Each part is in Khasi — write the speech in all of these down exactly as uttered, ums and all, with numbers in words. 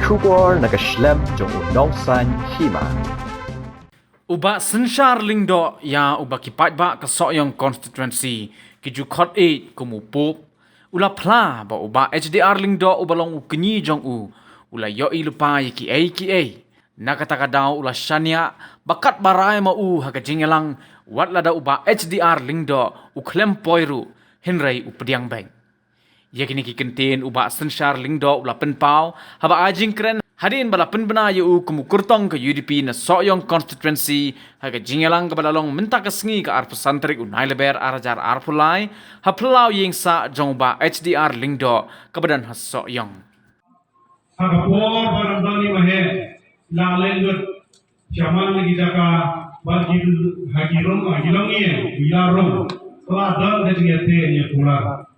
Khubor na ka shlem jong u Nongsaiñ Hima. U Bah Synshar Lyngdoh, ïa uba ki paidbah ka Sohiong Constituency ki ju khot ïeit kum u Pope, u la phla ba u Bah H D R Lyngdoh uba long u kñi jong u, u la ïohi lypa ïa kiei kiei. Na kata ka daw u la shaniah ba katba rai ma u ha ka jingïalang, wat lada u Bah H D R Lyngdoh u khlem poi ruh, hynrei u pdiang beit. Ïa kine ki kyntien u Bah Synshar Lyngdoh u la pynpaw haba ai jingkren hadien ba la pynbna ïa u kum u kyrtong ka U D P na Sohiong Constituency ha ka jingïalang kaba la long mynta ka sngi, ka arphew san tarik u Nailaber ar hajar arphew lai, ha phyllaw ïing sah jong u Bah H D R Lyngdoh kaba don ha Sohiong. Ha ka por ba ram don i Maheh, la leit lut shaman na ki jaka, bad ki ha ki rung, ha ki longïing, ki la rung, la don ka jingïateh ïa kular.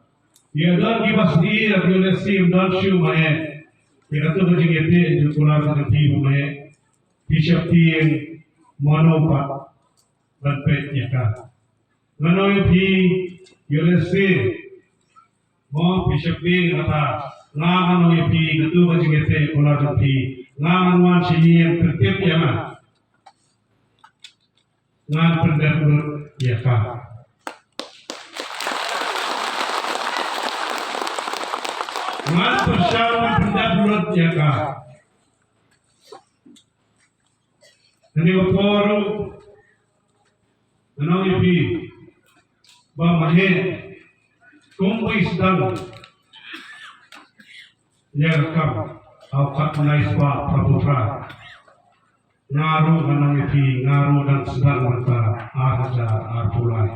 Ïa don ki ba sdie, ïa ki leh sim don shu Maheh. Ïa katu ka jingïateh ïa kular ka jong phi Maheh. Phi sheptieng, mano pat ban peit ïa ka. Nga ong ïa phi, ïa leh sim. Mo phi sheptieng kata, nga ngan ong ïa phi, katu ka jingïateh kular jong phi, nga ngan wan sha ïing, pyntip ïa nga. Ngan pyndep lut ïa ka. Ngan pyrshang ngan pyndep lut ïa ka. Kane ka por ruh, ngan ong ïa phi, ba Maheh, kumba i sdang ïa ka kam, ha u khatnai spah phra phew phra. Nga ruh ngan ong ïa phi, nga ruh dang sdang mynta, ar hajar arphew lai.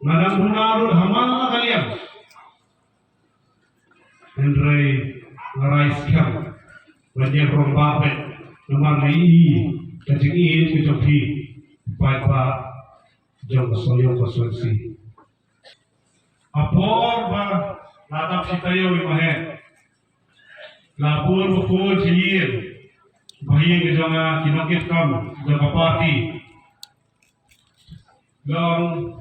Nga dang duna ruh ha man la ka liang. Hynrei nga rai skhem ban ïeng rangbah beit namar nga ïohi ka jingïeit ka jong phi, paidbah jong ka Sohiong Constituency. Ha por ba la dap shi taïew i Maheh, la bun ba phone sha ïing, ba ïing ka jong nga, ki nongkitkam jong ka party. Long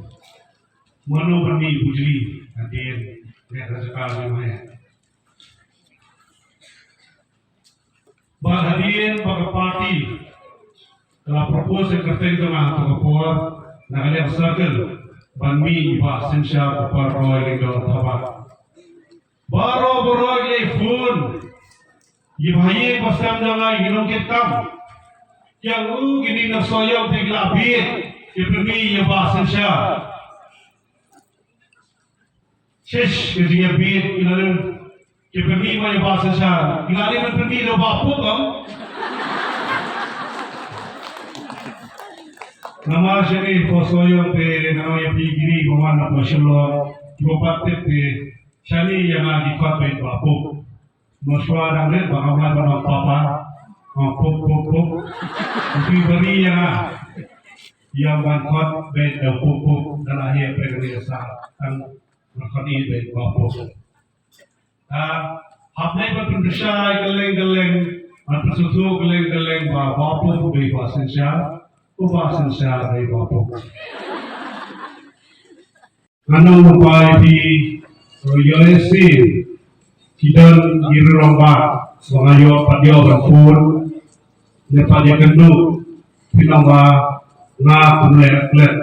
mano ban mih bujli hadien ne ka jaka jong me. Bad hadien ba ka party ka la propose ka kyrteng jong nga ha ka por na ka liang circle ban mih i Bah Synshar Kupar Roy Lyngdoh Thabah. Baroh baroh i leh phone. Ïa ba ïa ba sem jong nga ïa ki nongkitkam. Kiang u kine na Sohiong te ki la bieit. Ki pynmih ïa Bah Synshar. Shish, ki jingïabit ki la leh. Ki pynmih ma ïa Bah Synshar. Ki la leh ban pynmih da Bah Pup kam. Namar shane ko Sohiong te nga ïa phi kine ba wan na ko Shillong. Ki ba pat tip te. Shane ïa nga ki khot beit Bah Pup. Moswa dang rit ba nga wan ba nong papa. Ong pup pup pup. Ngi bari ïa nga. Ïa ban khot beit da pup pup da la hia beit ri sa. Tang ban khot i beit Bah Pup. Ah, hap nei ban pynbishai kylleng kylleng, ban pynsutu kylleng kylleng ba Bah Pup beit Bah Synshar, u Bah Synshar beit Bah Pup. Ngan ong ba ïa phi, ïa leh sien, ki don ki rong ba, ba nga ïoh pat ïoh ban phone, ne pat ïakynduh, phi nong ba, nga kum leh klet.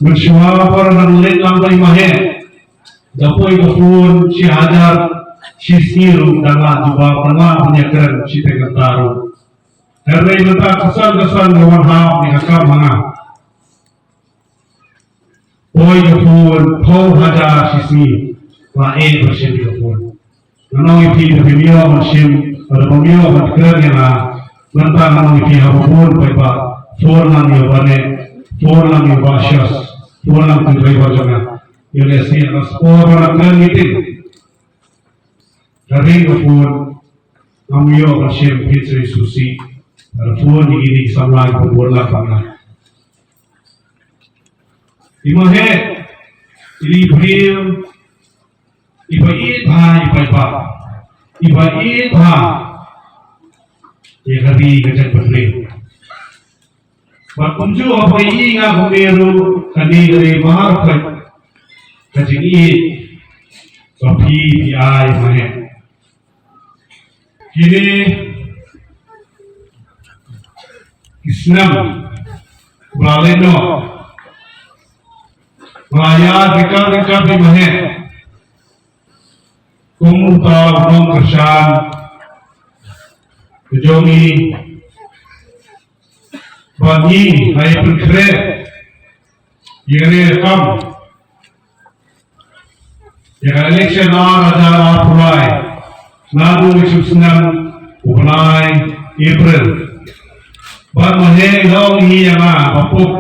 Mynshuwa ba nang leit lang ba i Maheh, da poi ka phone, shi hajar, shi sngi ruh, da nga jubab, da nga ban ïakren, shi teng kynta ruh. Hynrei mynta ka san ka san nga wan hap, ne ka kam ha nga. Poi ka phone, phew hajar shi sngi. Ba eh ba shim ka phone. Nga ong ïa phi ba phim ïoh ban shim, ba phim ïoh ban kren ïa nga. Mynta nga ong ïa phi haba phone poi ba. Phone lang ïa ba ne. Phone lang ïa ba shas. Phone lang tu driver jong nga. Ïa leh sien nga spor ba nga kren meeting. Ka ring ka phone. Ngam ïoh ban shim phi sui susi. Ka phone ïa kine ki samla ki phone lang ba nga. I Maheh, i briew, i ba ïeit bha, i ba ïeit bha, i ba ïeit bha. Ïa ka ri ka jaitbynriew. Bad kumjuh haba ïohi nga kumne ruh, kane ka dei mar ka, ka jingïeit. Ka phi phi ai Maheh. Kine ki snem ba la leit noh, ba la ïaid ryngkat ryngkat bad i Maheh kum uta u nongkyrshan ka jong ngi, ba ngi la ïa pynkhreh ïa kane ka kam, ïa ka election ar hajar arphew lai, naduh u snem u bnai April. Bad Maheh i la ong hi ïa nga, Bah Puk,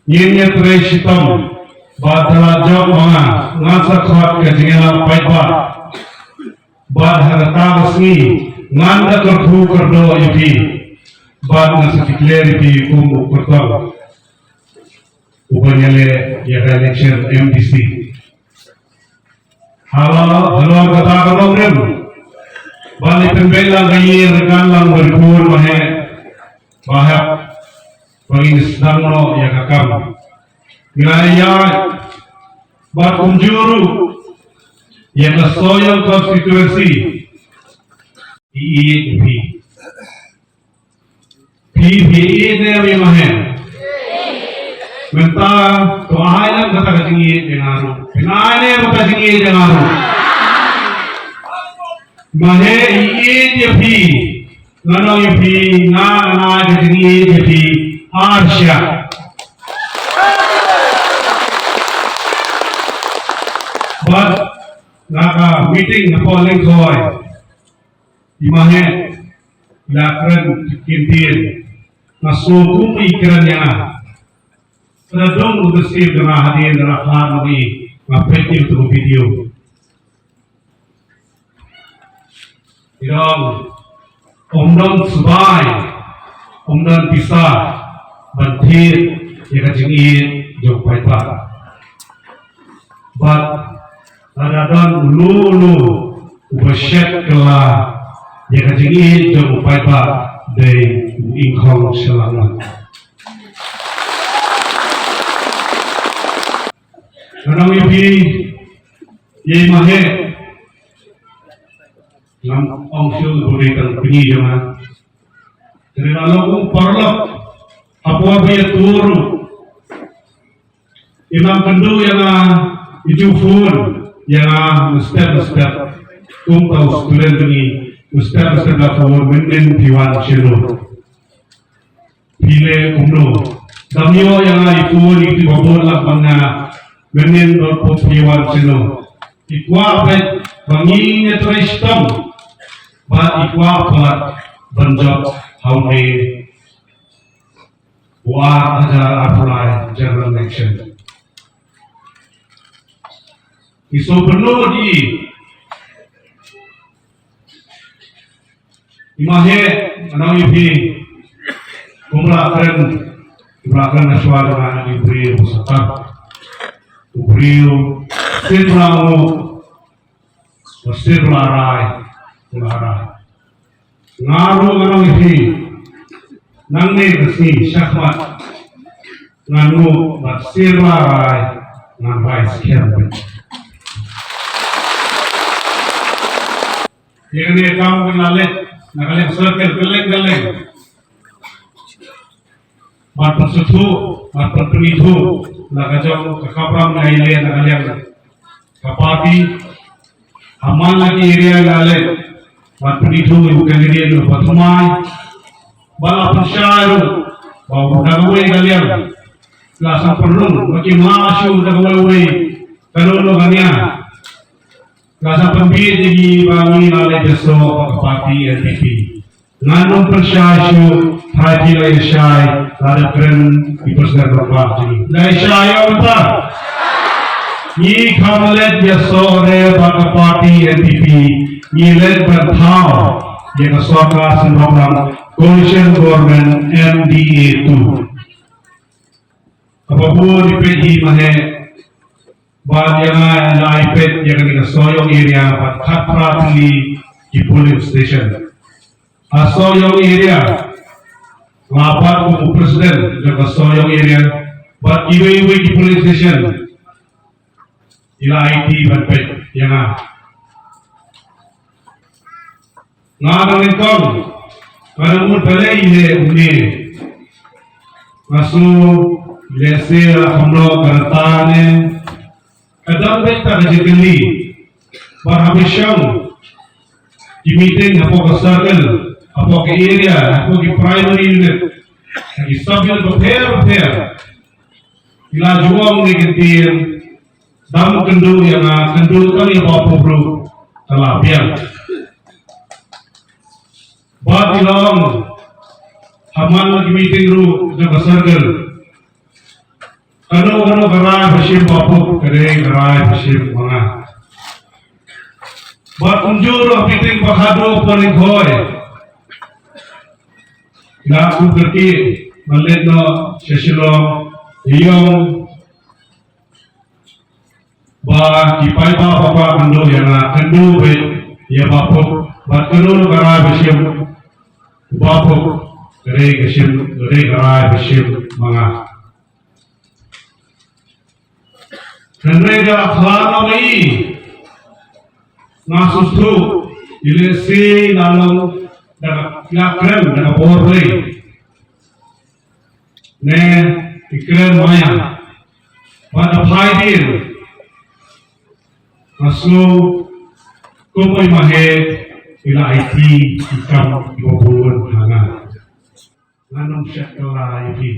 ngin ïatrei shitom, bad da la jop ma nga, ngan sa khot ka jingïalap paidbah. Bad ha kata ka sngi ngan da kyrkhu kyrdoh ïa phi, bad ngan sa declare ïa phi kum u kyrtong uba ïaleh ïa ka election M D C. Halor, halor kata ka nongrim, ba la pynbeit lang ka ïing, ryngkat lang bad i khun Maheh, ba hap ba ngin sdang noh ïa ka kam. Ngi la ïaid bad kumjuh ruh ïa ka Sohiong constituency. I ïeit ïa phi. Phi, phi ïeit ne em ïa Maheh? Mynta to ai lang kata ka jingïeit ïa nga ruh. Phin ai ne em kata ka jingïeit ïa nga ruh? Maheh i ïeit ïa phi. Ngan ong ïa phi, nga, nga ai ka jingïeit ïa phi ar shyiap. Bad na ka meeting hapoh Lyngkhoi, i Maheh i la kren kyntien, nga sngew kum i kren ïa nga. Ka la don u mynsiem jong nga hadien, da la khlad noh i, nga peit ïa uto u video. I ong, ym don sbai, ym don pisa ban thied ïa ka jingïeit jong u paidbah. Bad lada don uno uno uba shet kylla ïa ka jingïeit jong u paidbah, dei u Ingkhong Shylla Ngmat. Ngan ong ïa phi, ïa i Maheh, ngam ong shuh ba dei tang pynïaid jong nga. Te lada long kum paralok, ha por ba ïa tur ruh, i nang kynduh ïa nga, i ju phone ïa nga mynstep mynstep. Kum uta u student jong ngi, mynstep mynstep la phone, mynnin phi wan shano. Phi leh kumno? Dang ïoh ïa nga i phone, i kti ba bun lak ban nga, mynnin ruh phi wan shano. I kwah beit ba ngin ïatrei shitom, bad i kwah pat ban jop ha une u ar hajar arphew lai general election. I sngewbha ïa i Maheh, ngan ong ïa phi, kumba la kren, kumba la kren na shuwa jong nga, i briew u sngewtynnat, u briew sngewtynnat, u sngewtynnat rai, u la rai. Nga ruh ngan ong ïa phi, nangne ka sngi shakhmat, ngan nguh bad sngewtynnat rai, ngan rai skhem. Ïa kane ka kam ka la leit na ka liang circle, kylleng kylleng. Ban pynsngewthuh, ban pynpyni thuh na ka jong ka khapram ngi la leh na ka liang ka party. Ha man la ki area ngi la leh ban pyni thuh ïa u candidate uba thymmai. Ba la pynshai ruh ba u da kawei ka liang la sa pynrung ba ki ma shu da kawei kawei ka long long ka nia. Ka sa pynbit ïa ngi ba ngi la leit ïasoh bad ka party N P P. Ngan ym pynshai shuh, hynrei phi la ïa shai, la dep kren i president rangbah jong ngi. La ïa shai ïa uta. Ngi kham leit ïasoh re bad ka party N P P. Ngi leit ban thaw ïa ka sorkar synroplang, coalition government M D A two. Kaba bun i peit hi Maheh. Bad ïa nga, nga la ïa peit ïa kane ka Sohiong area bad khatphra tylli ki polling station. Ha Sohiong area nga pat kum u president jong ka Sohiong area, bad iwei iwei ki polling station i la aiti ban peit ïa nga. Nga dang nyngkong, nga dang mut balei ïa une. Nga sngew lehse la kham noh ka rta ne. Ka dang beit ta ka jingkylli. Bad haba shong ki meeting hapoh ka circle, hapoh ka area, hapoh ki primary unit, ha ki sub unit bapher bapher, ki la ju ong ne ki ktien, dang kynduh ïa nga, kynduh tang ïa Bah Pop ruh ka la biang. Bad ki la ong ha man la ki meeting ruh jong ka circle, kano kano ka rai ba shim Bah Pop, ka dei ka rai ba shim ma nga. Bad kumjuh ruh ha meeting ba khadduh Pynlynkhoi, nga kup kyrkieh ban leit noh sha Shillong, ïa ong ba ki paidbah ba kwah kynduh ïa nga, kynduh beit ïa Bah Pop. Bad kano kano ka rai ba shim Bah Pop, ka dei ka shim, ka dei ka rai ba shim ma nga. Hynrei da khlad noh ma i, nga sngewthuh ïa lehse nga long da ka, nga kren da ka bor Blei, ne i kren maya. Bad da phaidien nga sngew kum i Maheh i la aiti i kam i ba bun ha nga. Ngan ym shah kylla ïa phi.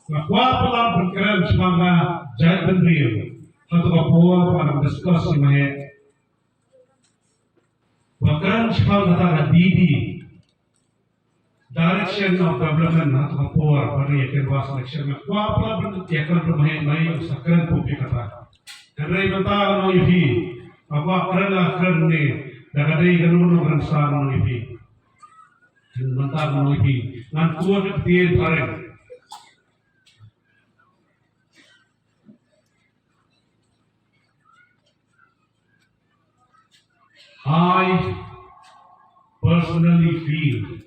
Nga kwah palat ban kren shaphang ka jaitbynriew. Hato ka por ba nang discuss ïa Maheh, ba kren shaphang kata ka D D, Direction of Development, hato ka por ba nang ïa kren ba selection. Nga kwah palat ban ïa kren ba Maheh, Maheh u sa kren pop ïa kata. Hynrei mynta nga ong ïa phi, nga kwah kren, la kren ne da ka dei kano kano ka rynsan, nga ong ïa phi. Mynta nga ong ïa phi, ngan tuid ïa ka ktien phareng. I personally feel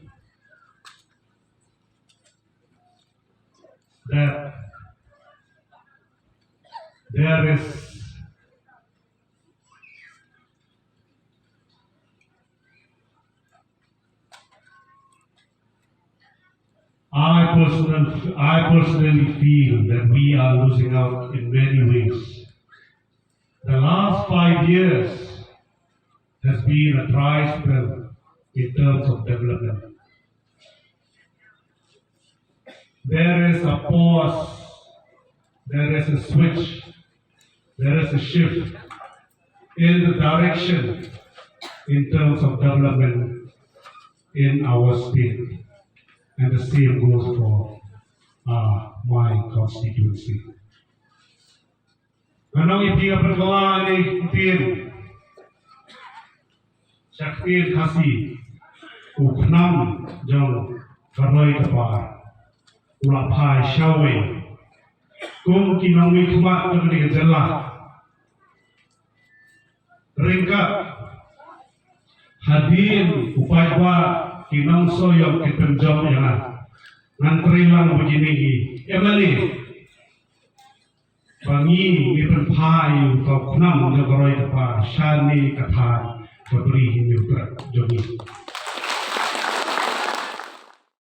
that there is I personal, I personally feel that we are losing out in many ways. The last five years has been a dry spell in terms of development. There is a pause, there is a switch, there is a shift in the direction in terms of development in our state. And the same goes for, uh, my constituency. Ngan ong ïa phi, nga pynkylla ïa ka ktien, sha ka ktien Khasi, u khnam jong ka roi ka par u la phai shawei. Kum ki nongmihkhmat jong kane ka jylla, ryngkat hadien u paidbah, ki nongshong ïong ki pynjop ïa nga, ngan trei lang bad kine ki M L A ba ngi, ngi pynphai ïa uta u khnam jong ka roi ka par shane ka thaiñ ka Bri Hynñiewtrep jong ngi.